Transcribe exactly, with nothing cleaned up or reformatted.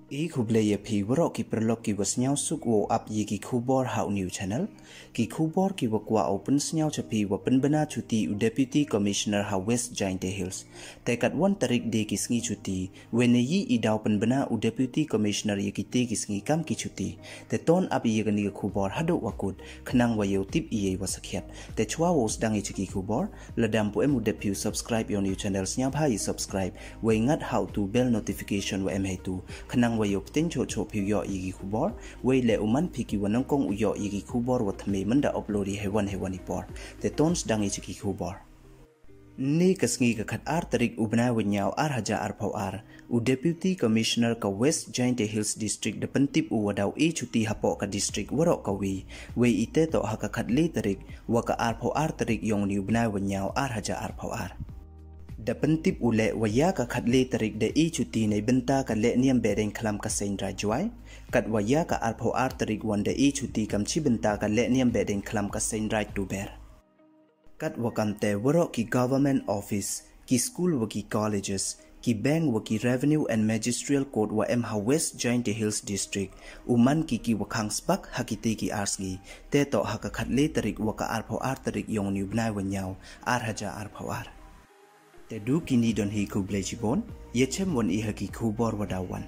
I khublei ya phi waroh ki paralok ki wa sniawsuk wow ap ya ki khubor ha u new channel. Ki khubor ki wa kwah u pynsniaw cha phi wa pynbna chuti u Deputy Commissioner ha West Jaintia Hills. Te katwon tarik de ki sngi chuti, wei ne yi i daw pynbna u Deputy Commissioner ya kite ki sngi kam ki chuti. Te ton ap ya kani ka khubor haduh wa kut, khnang wa yow tip ya i wa sakhiat. Te chwa wow sdang ya chi ki khubor, lada ym pu em u dep phi u subscribe ya u new channel, sniawbha i subscribe, wei ngat ha u tu bell notification wa em heitu, khnang wa yow pteng choh choh phi u yoh ya ki khubor, wei le u man phi ki wa nyngkong u yoh ya ki khubor wa thymme mynda upload i heiwan heiwan i por. Te ton sdang ya chi ki khubor. Ni ka sngi ka khat ar tarik u bnai wa nyaw ar hajar ar phaw ar, u Deputy Commissioner ka West Jaintia Hills District da pyntip u wa daw e chuti hapoh ka district waroh ka wi, wei ite toh ha ka khat le tarik wa ka ar phaw ar tarik yong ni u bnai wa nyaw ar hajar ar phaw ar. Da pyntip u le wa ya ka khat le tarik da e chuti nei bynta ka leh niam bedeng khlam ka Seiñ Raij Jwai, kat wa ya ka ar phaw ar tarik wan da e chuti kam chi bynta ka leh niam bedeng khlam ka Seiñ Raij Tuber. Kat wa kam te waroh ki government office, ki school wa ki colleges, ki bank wa ki revenue and magisterial court wa em ha West Jaintia Hills District, u man ki ki wa khang spak ha kite ki ar sngi, te toh ha ka khat le tarik wa ka ar phaw ar tarik yong ni u bnai wa nyaw ar hajar ar phaw ar. Te du kini don hi, khublei chibon, ya chem wan i ha ki khubor wa daw wan.